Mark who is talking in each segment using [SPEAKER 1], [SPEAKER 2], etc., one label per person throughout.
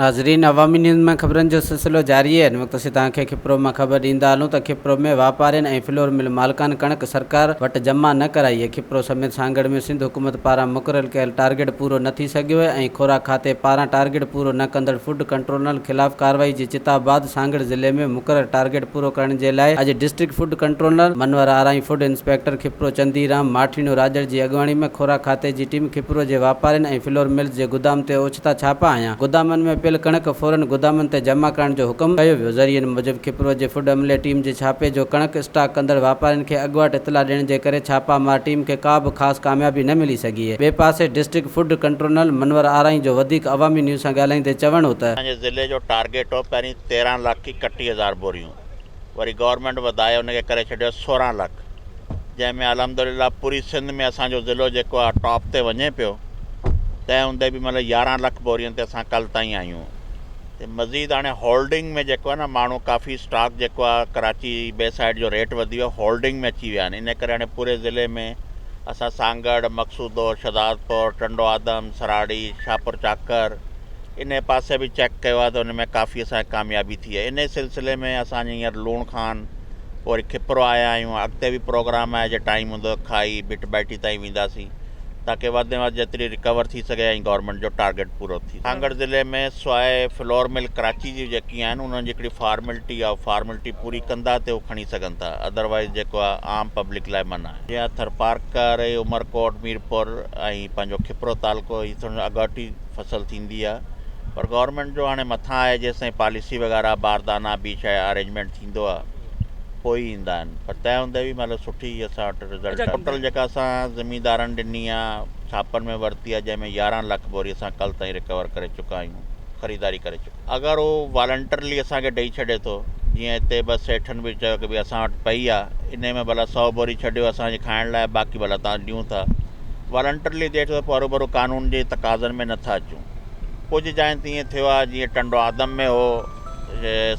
[SPEAKER 1] ناظرين عوامي نيوز ۾ خبرن جو سلسلو جاري آهي هن وقت اسين توهان کي کپرو مان خبر ڏيندا هلون ته کپرو ۾ واپارين ۽ فلور مل مالڪان ڪڻڪ سرڪار وٽ جمع نه ڪرائي آهي کپرو سميت سانگهڙ ۾ سنڌ حڪومت پاران مقرر ڪيل ٽارگيٽ پورو نه ٿي سگهيو آهي ۽ خوراڪ کاتي پاران ٽارگيٽ پورو نه ڪندڙ فوڊ ڪنٽرولرن خلاف ڪارروائي جي چتاء بعد سانگهڙ ضلعي ۾ مقرر ٽارگيٽ پورو ڪرڻ جي لاء اڄ district food controller Munawar Arain food inspector Khipro Chandi Ram Mathino Rajar جي اڳواڻي ۾ خوراڪ کاتي جي ٽيم کپرو جي واپارين ۽ فلور ملز جي گدام تي اوچتا ڇاپا هنيا. گدامن ۾ پيل ڪڻڪ فورن گدامن تي جمع ڪرڻ جو حڪم ڪيو ويو. ذريعن موجب کپرو جي فوڊ عملي ٽيم جي ڇاپي جو ڪڻڪ اسٽاڪ ڪندڙ واپارين کي اڳواٽ اطلاع ڏيڻ جي ڪري ڇاپا مار ٽيم کي ڪا به خاص ڪاميابي نه ملي سگهي. ٻئي پاسي district food controller Munawar Arain جو وڌيڪ عوامي نيوز سان ڳالهائيندي چوڻ هو ته.
[SPEAKER 2] اسان جي ضلعي جو ٽارگيٽ هو پهرين 13 لک 31 هزار ٻوريون وري گورنمينٽ وڌائي ان کي ڪري ڇڏيو 16 لک جنهن ۾ الحمدلله پوري سنڌ ۾ اسان جو ضلعو جيڪو آهي ٽاپ تي وڃي پيو تنهن هوندي به مطلب 11 لک ٻورين تي اسان ڪل تائين آهيون ته مزيد هاڻي هولڊنگ ۾ جيڪو آهي نه ماڻهو ڪافي اسٽاڪ جيڪو آهي ڪراچي بي سائيڊ جو ريٽ وڌي ويو هولڊنگ ۾ اچي ويا آهن ان ڪري هاڻي پوري ضلعي ۾ اسان سانگهڙ مقصودو شهدادپور ٽنڊو آدم سراڙي شاهپور چاڪر ان پاسي به چيڪ ڪيو آهي ته ان ۾ ڪافي اسان کي ڪاميابي ٿي آهي ان سلسلي ۾ اسان هينئر لوڻ خان پوء وري کپرو آيا آهيون اڳتي به پروگرام آهي جي ٽائيم هوندو کائي بٽ بائٽي تائين وينداسين تاڪه وڌ ۾ وڌ جيتري رڪور ٿي سگهي ۽ گورنمينٽ جو ٽارگيٽ پورو ٿي سانگهڙ ضلعي ۾ سواء فلور مل ڪراچي جون جيڪي آهن انهن جي هڪڙي فارملٽي آهي فارملٽي پوري ڪندا ته هو کڻي سگهن ٿا ادروائيز جيڪو آهي عام پبلڪ لاء منع آهي جيئن ٿرپارڪر عمرڪوٽ ميرپور ۽ پنهنجو کپرو تعلقو هي ٿورو اڳاٽي فصل ٿيندي آهي پر گورنمينٽ جو هاڻي مٿان آهي جيستائين پاليسي وغيره باردانا ٻي شيء ارينجمينٽ ٿيندو آ پوء ئي ايندا آهن پر تنهن هوندي به مطلب سٺي اسان وٽ رزلٽ آهي ٽوٽل جيڪا اسان زميندارن ڏني آ ڇاپن ۾ ورتي آ جنهن ۾ 11 لک ٻوري اسان ڪل تائين رڪور ڪري چڪا آهيون خريداري ڪري چڪا اگر هو والنٽرلي اسان کي ڏئي ڇڏي ٿو جيئن هتي بس سيٺن به چيو ڪي ڀئي اسان وٽ پئي آ انهي ۾ ڀلا سئو ٻوري ڇڏيو اسان جي کائڻ لاء باقي ڀلا تان ڏيون ٿا والنٽرلي ڏئي ٿو ته پوء هروڀرو قانون جي تقاضن ۾ نٿا اچون ڪجهه جاين تي ائين ٿيو آ جيئن ٽنڊو آدم ۾ هو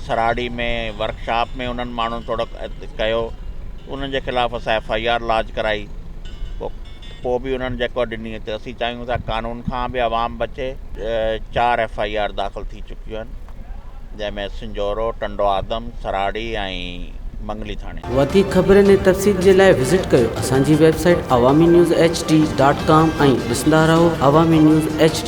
[SPEAKER 2] سراڙي ۾ ورڪشاپ ۾ انهن ماڻهن ٿورو ڪيو انهن جي خلاف اسان ايف I R لاج ڪرائي پوء پوء به انهن جيڪو ڏني ته اسين چاهيون ٿا قانون کان به عوام بچي چار ايف I R داخل ٿي چڪيون آهن جنهن ۾ سنجهورو ٽنڊو آدم سراڙي ۽ منگلي ٿاڻي.
[SPEAKER 1] وڌيڪ خبرن ۽ تفصيل جي لاء وزٽ ڪيو اسان جي website Awami news H D dot com ۽ ڏسندا رهو عوامي نيوز ايڇ ڊي.